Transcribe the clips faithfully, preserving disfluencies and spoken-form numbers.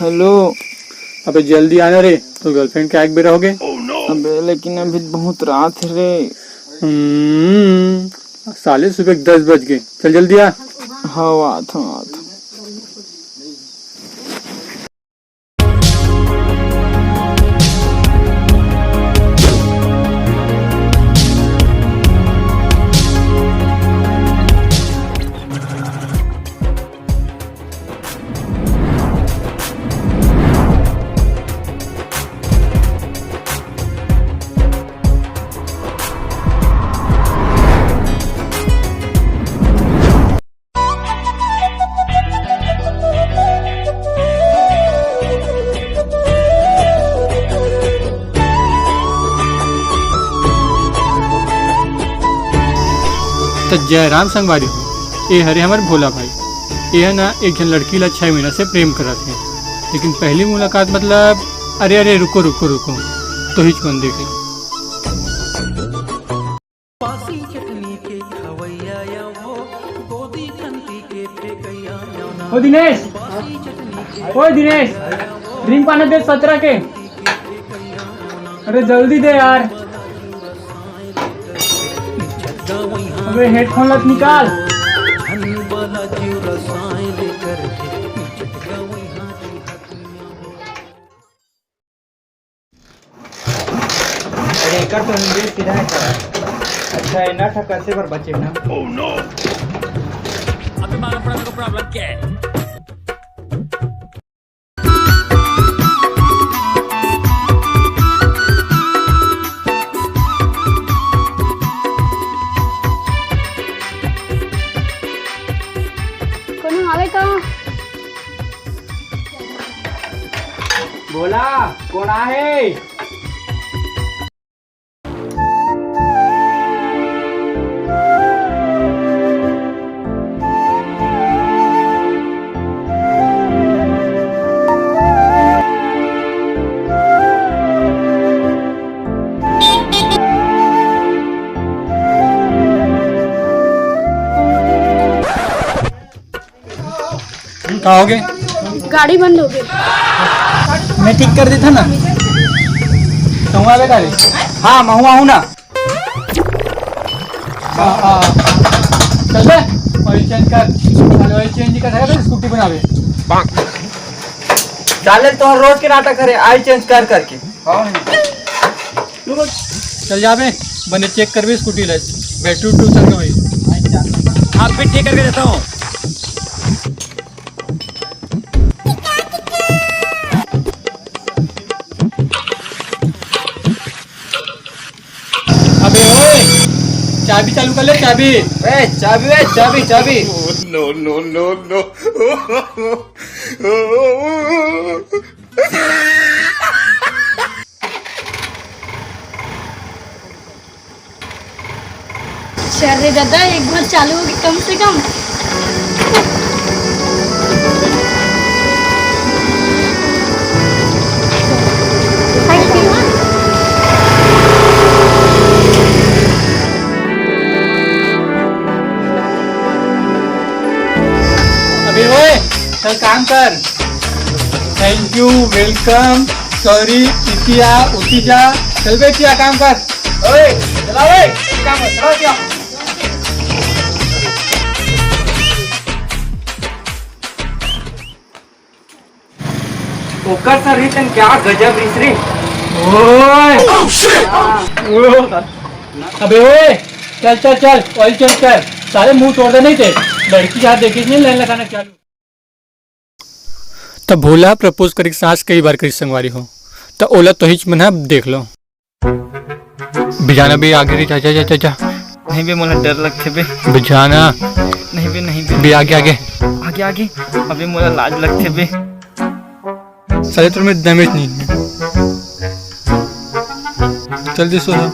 Hello. अबे जल्दी आना रे, तो गर्लफ्रेंड के आए के बेरा होगे। अबे लेकिन अभी बहुत रात है रे। हम्म, साले सुबह के दस बज गए, चल जल्दी आ। हाँ, आत हूँ, आत हूँ। त जयराम संगवारी हो, ए हरे हमर भोला भाई। ए ह ना एक झन लड़की ला छह महीना से प्रेम करत हे, लेकिन पहली मुलाकात मतलब, अरे, अरे, रुको, रुको, रुको, तो ही मन देखे। ओ दिनेश, ओ दिनेश, ड्रिंक पाना दे सत्रह के। अरे जल्दी दे यार। अबे हेडफोन लत निकाल। अरे एकर तो इंग्लिश सीधा है सर। अच्छा, एना ठा कसे बर बचे ना? अभी मालूम पड़ा मेरे को प्रॉब्लम क्या है। कोनो आवे का? बोला, कोन आहे? का होगे? गाड़ी बंद होगे। मैं ठीक कर देथंव ना। कहूँ आवे गाड़ी? हाँ, महूँ आहूँ ना। हाँ, हाँ। चल बे, oil change कर। साले oil change नहीं कर सकता, scooty बनावे। साले तोर रोज के नाटक हरे, oil change कर करके। हाँ। चल जाबे, बने check करबे scooty ला, battery उटरी उतर के होही। आप भी ठीक करके देता हूँ। अबे ओए, चाबी चालू कर ले, चाबी। ए, चाबी, ए, चाबी, चाबी। No, no, no, no। अरे दादा, एक बार चालू होगी कम से कम। अबे ओए, चल काम कर। Thank you, welcome, sorry, इतिया, उतिजा, चल बे इतिया, काम कर। ओए, चला ओए, काम कर, चला इतिया। ओकर सर रितन क्या गजब रिस रे। ओए। अबे ओए, चल, चल, चल, oil change कर। साले मुंह तोड़ दे नहीं ते। लड़की यार देखी नहीं, लाइन लगाना चालू। त भोला propose करे के साहस कई बार करिस संगवारी हो, त ओला तोहिच मन ह देख लो। बिजाना बे आगे रे, जा, जा, जा, जा, जा। नहीं बे, मोला डर लगथे बे। बिजाना। नहीं बे, नहीं बे। बे आगे, आगे। आगे, आगे। अबे मोला लाज लगथे बे। साले तोर में दम नहीं है। जल्दी सो जा।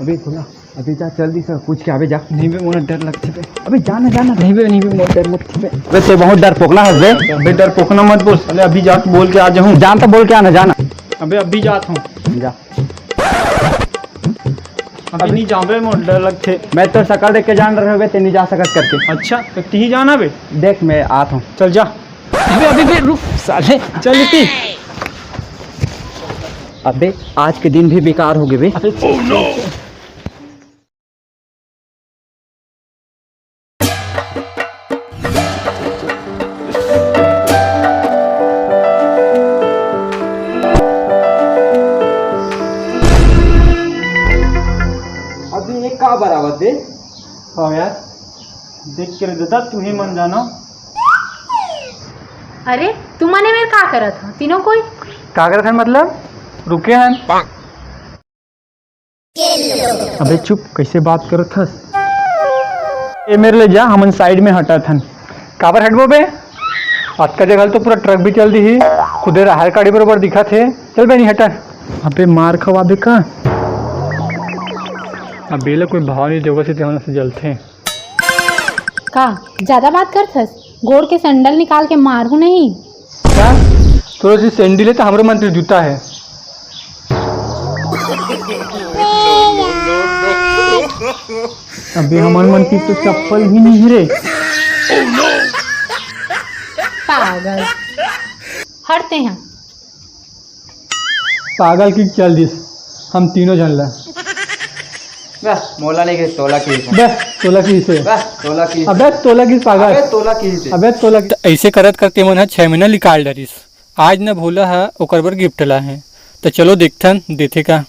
अबे भोला, अबे जा, चल दी सब पूछ के आबे जा। नहीं बे, मोला डर लगथे बे। अबे जा ना, जा ना। नहीं बे, नहीं बे, मोला डर लगथे बे। बे, ते बहुत डरपोकना हस बे। बे, डरपोकना मत बोल साले, अभी जाके बोल के आ जाहूँ। जान तो बोल के आना, जाना। अबे, अभी जात हूँ। जा। अभी नहीं जाबे, मोला डर लगथे। मैं तो शकल देख के जान रहे होबे, ते नहीं जा सकत करके। अच्छा, तो तिही जाना बे। देख, मैं आत हूँ। चल जा। अबे, अबे, अबे, रुक साले, चल इति। अबे, आज के दिन भी बेकार हो गए बे। अबे, अभी ये का बराबर दे? हाँ यार, देख के रे दादा, तू ही मन जानो। अरे, तुमन ए मेर का करत हो तीनों कोई? का करत हन मतलब? रुके हन। अबे चुप, कैसे बात करत हस? ए मेर ले जा, हमन साइड में हटत हन। काबर हटबो बे? अतका जगह तो पूरा ट्रक भी चल दिही, खुदे राहर काड़ी बरोबर दिखत हे। चल बे, नहीं हटन। अबे मार खवाबे का? अबे ले कोई भाव नहीं देवत हे, तेमन से जलथे। का ज्यादा बात करथस? गोड़ के सैंडल निकाल के मारहूं नहीं। का? तोर से सैंडल हे त हमरो मन के जूता हे। अबे हमन मन के तो चप्पल भी नहीं हे रे। पागल। हटते हैं। पागल की चल दिस, हम तीनों झन ला। बे, मोला नहीं कही, तोला कही से। बे, तोला कही से। बे, तोला कही से। अबे, तोला कही पागल। अबे, तोला कही से। अबे, तोला कही त ऐसे करत करत एमन ह छह महीना निकाल डरिस। आज न भोला ह ओकर बर गिफ्ट ला हे। त चलो देखथन, देथे का।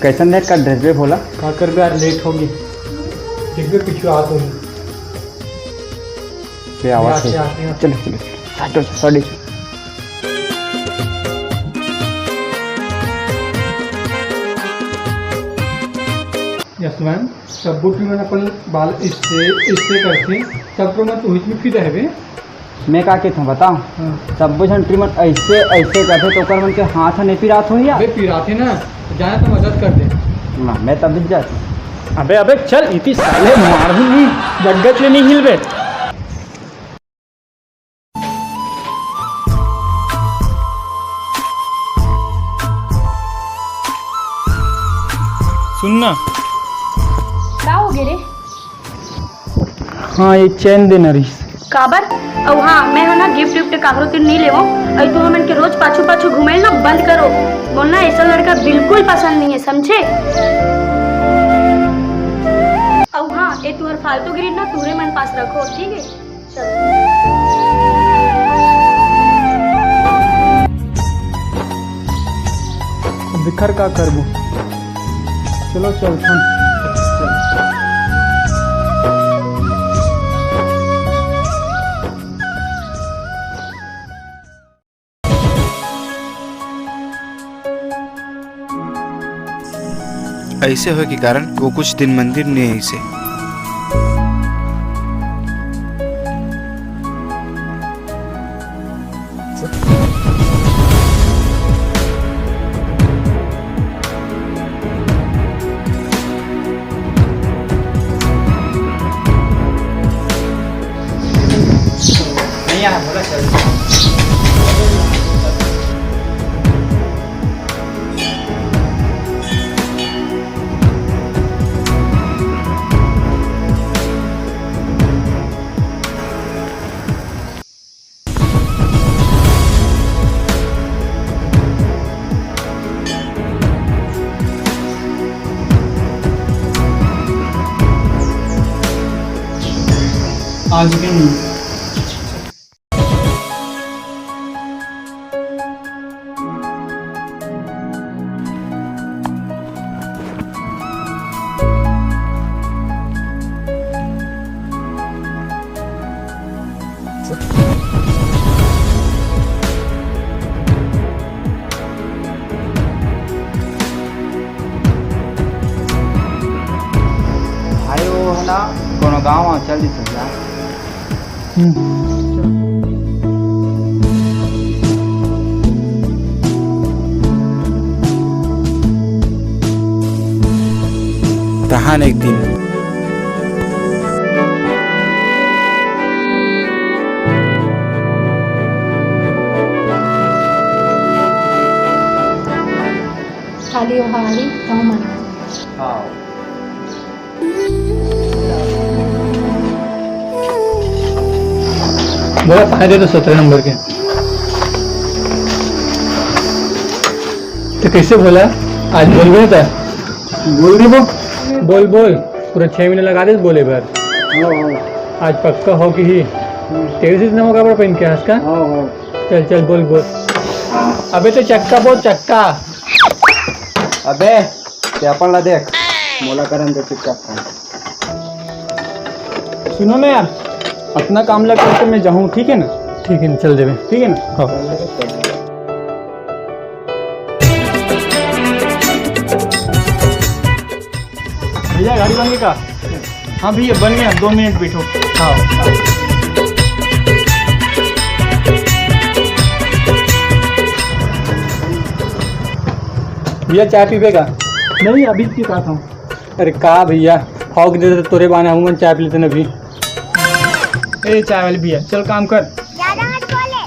कैसन देख का ड्रेस बे भोला? का करबे यार, लेट होगे। देखबे पीछू आत होही। बे आवाज आते, से। आते, आते। चलो, चलो, चलो। हटो, सॉरी। यशवंत, सब्बो टीम मन अपन बाल इससे, इससे करथे, सब तो मत उहिच में फिट रहबे। मैं का कहत हूँ बताओ, हाँ। सब्बो झन टीम मन ऐसे, ऐसे करथे तो ओकर मन के हाथ ह नहीं पिरात होही या? अबे पिराथे ना, जाना तो मदद कर दे। ना, मैं तब जात हूँ। अबे, अबे चल, इति साले मारहूँ नहीं, जग्गत ले नहीं हिलबे। सुन ना। का हो गे रे? हाँ, ये चैन देना रहिस। काबर? अउ हाँ, मैं ह ना गिफ्ट विफ्ट काकरो तीर नहीं लेवो। अउ तू हमन के रोज पाछू पाछू घुमेल ना बंद करो। मोला ना ऐसा लड़का बिल्कुल पसंद नहीं है, समझे? अउ हाँ, ये तुहर फालतू गिरी ना तुहरे मन पास रखो, ठीक है? अब एखर का करबो? चलो चलथन। ऐसे होए के कारण वो कुछ दिन मंदिर नइ आइसे। आज के नहीं। कोनो गाँव आ चल दिस जा। हम्म। तहान एक दिन खाली ओहा आही, तहूँ मन आ जाही। हाँ। भोला, पानी दे तो सत्रह नंबर के। तो कैसे भोला, आज बोलबे ना? बोल देबो। बोल, बोल। पूरा छह महीने लगा दे बोले बर। हाँ, हाँ। आज पक्का हो कि ही। हम्म। तेरे से इतना मौका पर पहन के हंस का? हाँ, हाँ। चल, चल, बोल, बोल। अबे तो चक्का बोल, चक्का। अबे, ते अपन ला देख, मोला करन दे चुपचाप काम। सुनो ना यार, अपना काम ला करके मैं जाहूँ, ठीक है ना? ठीक है ना, चल देबे। ठीक है ना? हाँ। भैया, गाड़ी बन गई का? हाँ भैया, बन गया, दो मिनट बैठो। हाँ। भैया, चाय पीबे का? नहीं, अभी पी पाता हूँ। अरे का भैया, हॉक दे दे तोरे बाने, हम मन चाय पी लेते ना अभी। ए चाय वाले भैया, चल काम कर। ज्यादा मत बोले।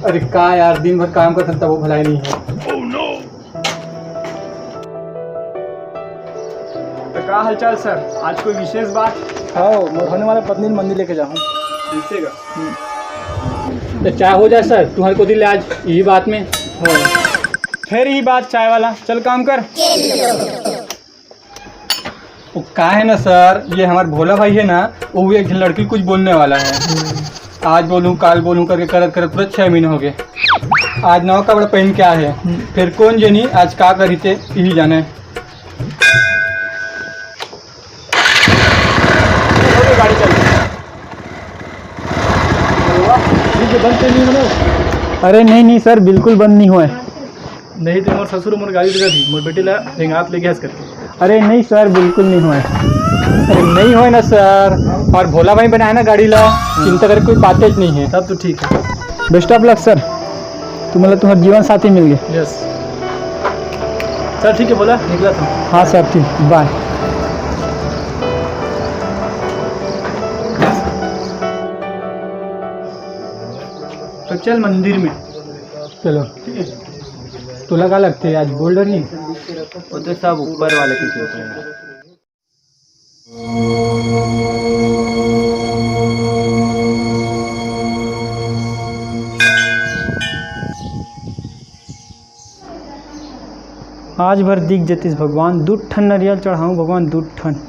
अरे का यार, दिन भर काम करते तब वो भलाई नहीं है। तो का हालचाल सर, आज कोई विशेष बात? हाँ, मोर होने वाला पत्नी मंदिर लेके जाऊँ। कैसे का? तो चाय हो जाए सर, तुम्हारे को दिल आज यही बात में। हाँ। फिर यही बात चाय वाला, चल काम कर। वो का है ना सर, ये हमार भोला भाई है ना, वो एक झन लड़की कुछ बोलने वाला है। आज बोलूँ, काल बोलूँ करके करत करत पूरा छह महीने हो गए। आज नवा कपड़ा पहन के आए हैं, फिर कौन जनी आज का करी ते यही जाने। गाड़ी चल। अरे नहीं नहीं सर, बिल्कुल बंद नहीं हुआ है। नहीं तो मोर ससुर मोर गाड़ी लगा दी, मोर बेटे ला रेंगात लेके हंस करके। अरे नहीं सर, बिल्कुल नहीं हुआ है। अरे नहीं हुआ है ना सर, और भोला भाई बनाया ना गाड़ी ला, चिंता करे कोई बात ही नहीं है। तब तो ठीक है। बेस्ट ऑफ लक सर, तुम्हारा तुम्हारा जीवन साथी मिल गया। यस सर, ठीक है, बोला निकला था। हाँ सर, ठीक, बाय। तो चल मंदिर में। चलो। तोला का लगथे आज बोल डरही? वो तो सब ऊपर वाले के होते हैं। आज भर दिख जतिस भगवान, दू ठन नरियल चढ़ाऊं भगवान, दू ठन।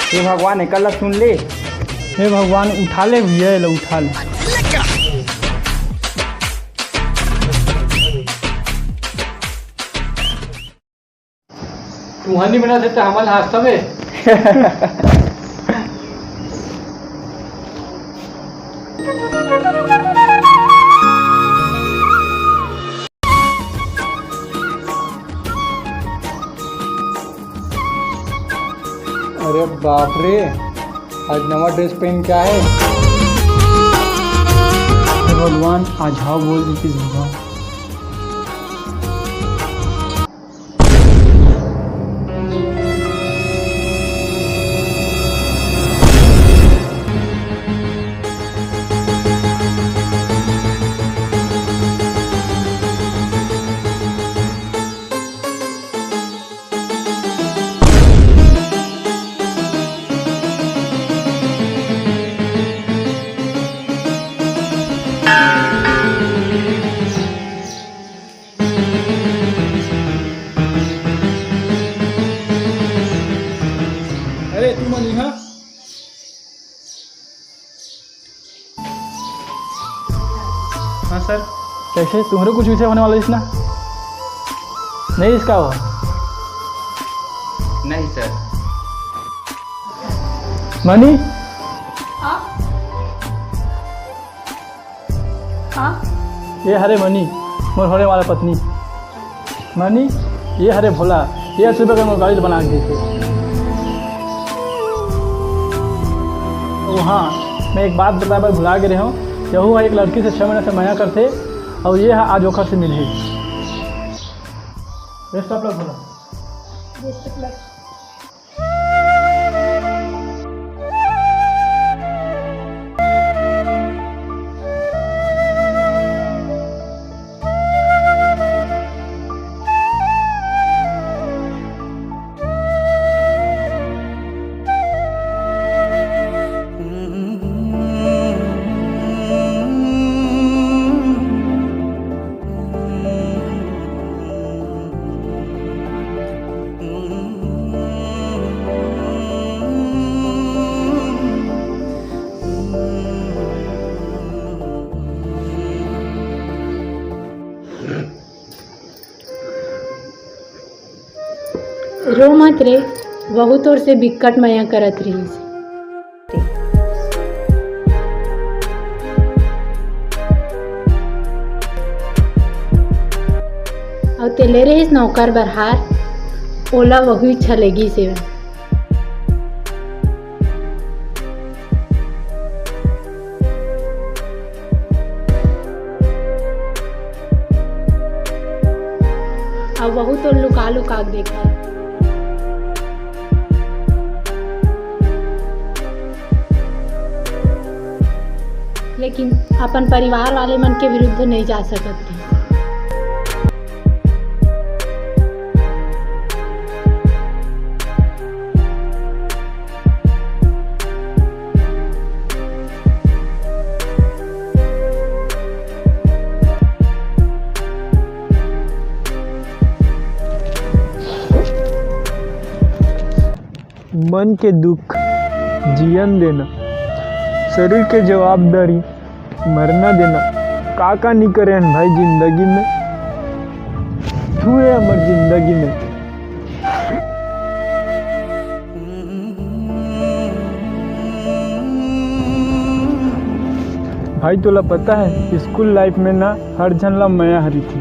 हे भगवान, एकर ला सुन ले। हे भगवान, उठा ले भैया, एला उठा ले। तुहर नहीं बना देता, हमन हाथ तबे। अरे बाप रे, आज नवा ड्रेस पहन के आए। हे भगवान, आज हाव बोल देतिस भगवान। अरे तुमन इहाँ। हाँ सर। कैसे, तुम्हरो कुछ विषय होने वाला इसना? नहीं इसका हो। नहीं सर। मनी? हाँ? हाँ? ये हरे मनी, मोर होने वाला पत्नी। मनी, ये हरे भोला, ये सुबह के मोर गाड़ी बना के देथे। ओ हाँ, मैं एक बात बताए बर भुला गे रहे हूँ। यहू एक लड़की से छह महीना से मया करथे, और ये हा आज ओखर से मिलही। Best of luck Bhola. Best of luck। रो मत रे, वहू तोर से बिक्कट मया करत रहिस। अउ ते ले रहिस नौकर बर हार, ओला वहू इच्छा लेगी से। अउ वहू तो लुका लुका के देखा, लेकिन अपन परिवार वाले मन के विरुद्ध नहीं जा सकत थी। मन के दुख जियन देना, शरीर के जवाबदारी मरना देना, का का नी करे हन भाई जिंदगी में, तू है हमर जिंदगी में। भाई तोला पता है, स्कूल लाइफ में ना हर झन ला मया हरी थी।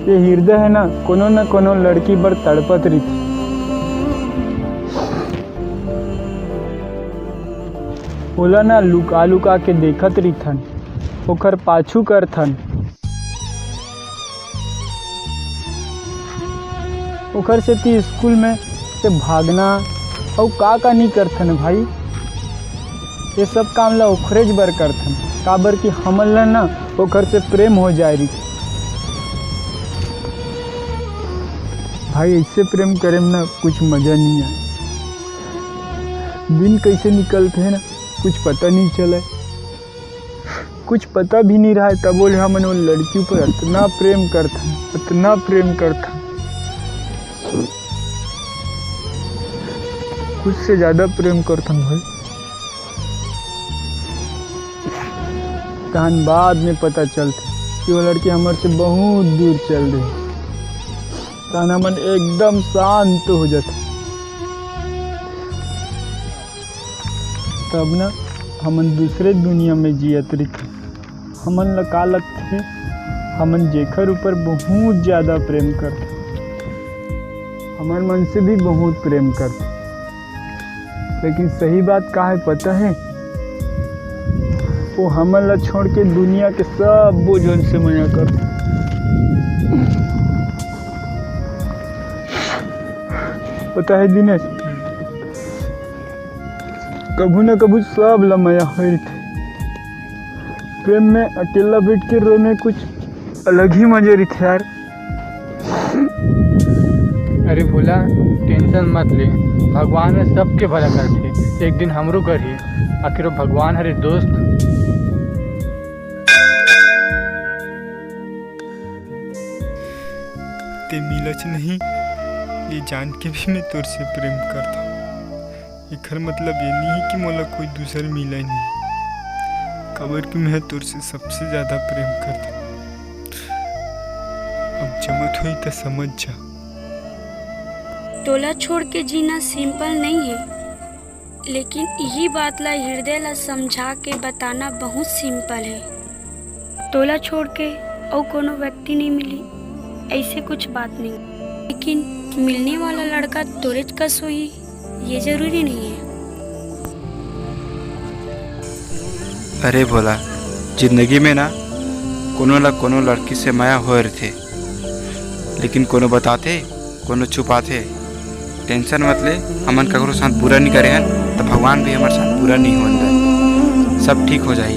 ये हृदय है ना, कोनो न कोनो लड़की बर तड़पत रहिथे। ओला ना लुका लुका के देखत रहिथन, ओकर पाछू करथन। ओकर सेती स्कूल में से भागना अउ का का नहीं करथन भाई। ये सब काम ला ओखरेच बर करथन, काबर कि हमन ला ना ओकर से प्रेम हो जाए रहिथे। भाई, ऐसे प्रेम करे में ना कुछ मजा नहीं आए। दिन कैसे निकलथे ना, कुछ पता नहीं चले, कुछ पता भी नहीं रहा है, तबो ले हमन वो लड़की पर इतना प्रेम करथन, इतना प्रेम करथन। खुद से ज्यादा प्रेम करथन भाई। तहन बाद में पता चलथे कि वो लड़की हमर से बहुत दूर चल रही। तहन हमन एकदम शांत हो जाथे। तब ना हमन दूसरे दुनिया में जियत रहिथन। हमन ला का लगथे, हमन जेखर ऊपर बहुत ज्यादा प्रेम करथन, हमर मन से भी बहुत प्रेम करथन, लेकिन सही बात का है पता है? वो हमन ला छोड़ के दुनिया के सब बोझन से मया करथे। पता है दिनेश, कभू न कभू सब ला मया होए रहिथे। प्रेम में अकेला बैठ के रोए में कुछ अलग ही मजे रहिथे यार। अरे भोला, tension मत ले, भगवान ह सबके भला करथे, एक दिन हमरो करही। आखिर वो भगवान हरे दोस्त। ते मिलच नहीं, ये जान के भी मैं तोर से प्रेम करता हूँ। एखर मतलब ये नहीं कि मोला कोई दूसर मिले नहीं, काबर कि मैं तोर से सबसे ज्यादा प्रेम करता हूँ। अब जमत होई त समझ जा। तोला छोड़ के जीना सिंपल नहीं है, लेकिन यही बात ला, हृदय ला समझा के बताना बहुत सिंपल है। तोला छोड़ के अउ कोनो व्यक्ति नहीं मिली, ऐसे कुछ बात नहीं, लेकिन मिलने वाला लड़का तोरेच कस होही, ये जरूरी नहीं है। अरे भोला, जिंदगी में ना कोनो ला कोनो लड़की से मया होए रहिथे, लेकिन कोनो बताथे, कोनो छुपाथे। टेंशन मत ले, हमन ककरो साथ बुरा नहीं करे हन, त भगवान भी हमर साथ बुरा नहीं होन दे। सब ठीक हो जाही।